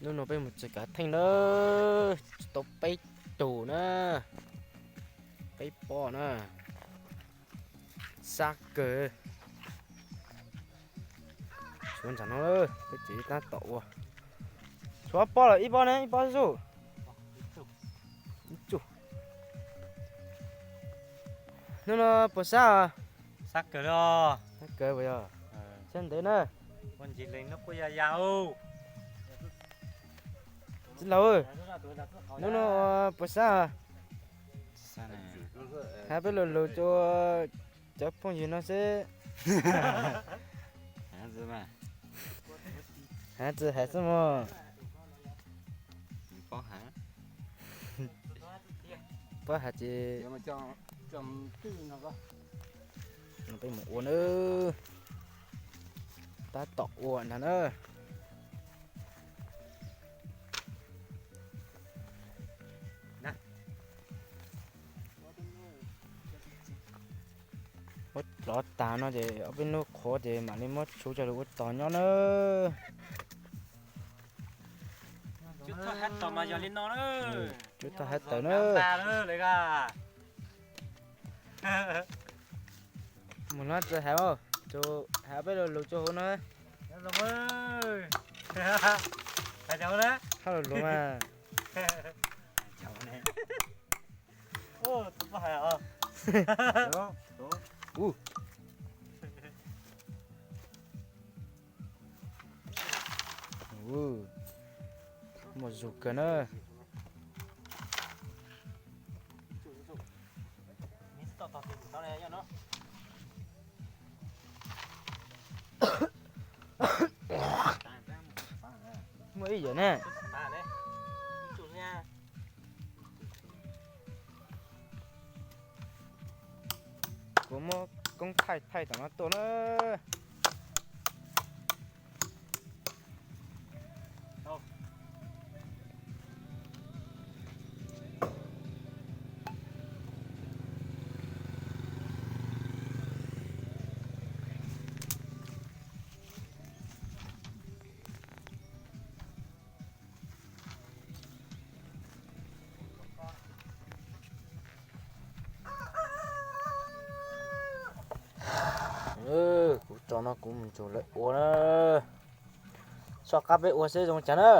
Hnub no peb mus txiav kav theej na, tau peb tug na, peb pob na, sab kawg. Tshuav ntawm no, peb txiav tab tom ua. Tshuav pob lawm ib pob ne, ib pob zuj. Ib tug. Hnub no puas sab? Sab kawg li. Sab kawg puas yog? Sab ntev na. Ua ntsis lees no kuj ya ya. Txiv laus, hnub no puas sab? Hab peb lo lus rua cov phooj ywg no seb. Hab tsi has xwb mog. Pab has ces peb mus ua na. Tab tom ua ntag na. Ua plov tag no ces ob peb hnub qhuav ces mam li muab tshuv coj lug ua tog nyob na. Tshuav tog hab tawm na. Mus no tsi has, has peb lo lus rua huv no. Hab lo lus mas. Muaj zug kawg na. Muaj ib yam ne. Kuv muab koob thaij thaij tom no tuaj na. Kuv tso no kuv mus ntsug lawv ua na. Soj qab peb ua seb zoo cas na.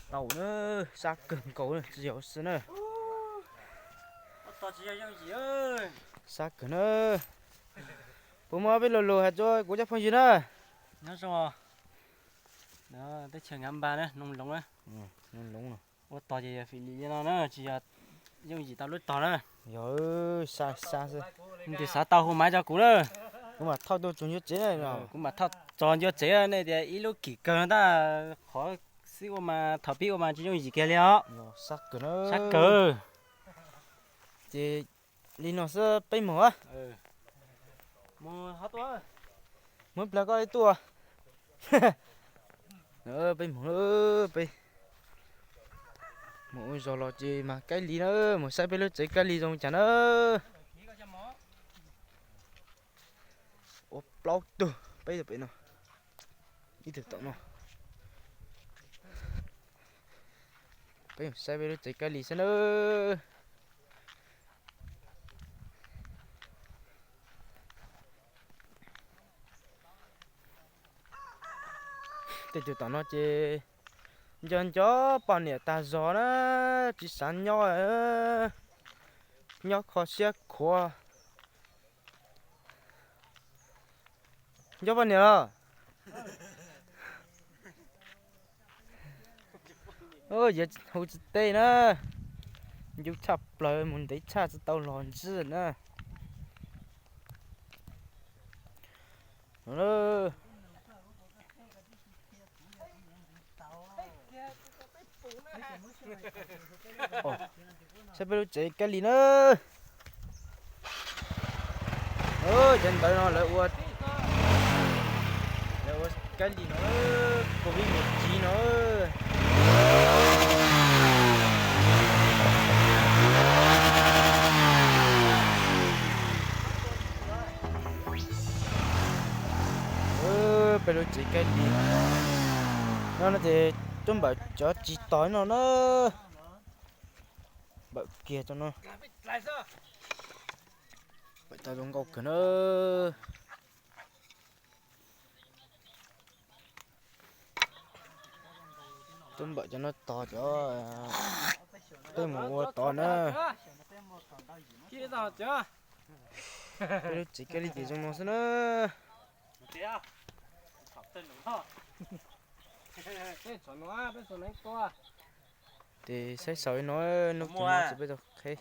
Tau na, sab kawg nkaus tsis yog xwb na. Sab kawg na. Puas muaj peb lo lus hais rau kuv cov phooj ywg na? Nyob zoo, teb chaws Ngab Npas na, Noog Loov na. Ua tog ces yog fim lim li no na, tsis yog yooj yim tau lub tog na. Yog, xav xav xwb. Leej twg xav tau hu maiv rau kuv na. Kuv mam thauj tuaj txog ncua tsev na. Kuv mam thauj txog ncua tsev, nej tias ib lub kim kawg no tab, qhov xib ua mas thaum pib ua mas tsis yooj yim kiag li os. Sab kawg. Ces li no xwb peb mus. Mus plag koj ib tuaj. Peb mus, peb mus ua zog los ces mas Kaib Lis na, mus saib peb lub tsev Kaib Lis zoo cas na. Ua plaub tug peb pem no, ib tug tom no. Peb mus saib peb lub tsev Kaib Lis xwb na. Tej tug tom no ces nco nco poj niam tag zog na, tsis xav nyob, nyob kho siab khuav. Nco poj niam los? Yog hu tsis teb na, ncu tshaj plaws mus ntev tshaj tsis tau los ntsib na. Saib peb lub tsev Kaib Lis na. Cov ntawd no lawv ua, lawv ua Kaib Lis no, Covid mười chín no. Peb lub tsev Kaib Lis no no ces tuaj npawm cov tsis tos no na. Npawm kiag cov no. Npawm cov zoo nkauj kawg na. Tuaj npawm cov no tos cov peb mus ua tod na. Peb lub tsev Kaib Lis ces zoo no xwb na. Ces saib xaus li no, hnub no ces peb tau qheb.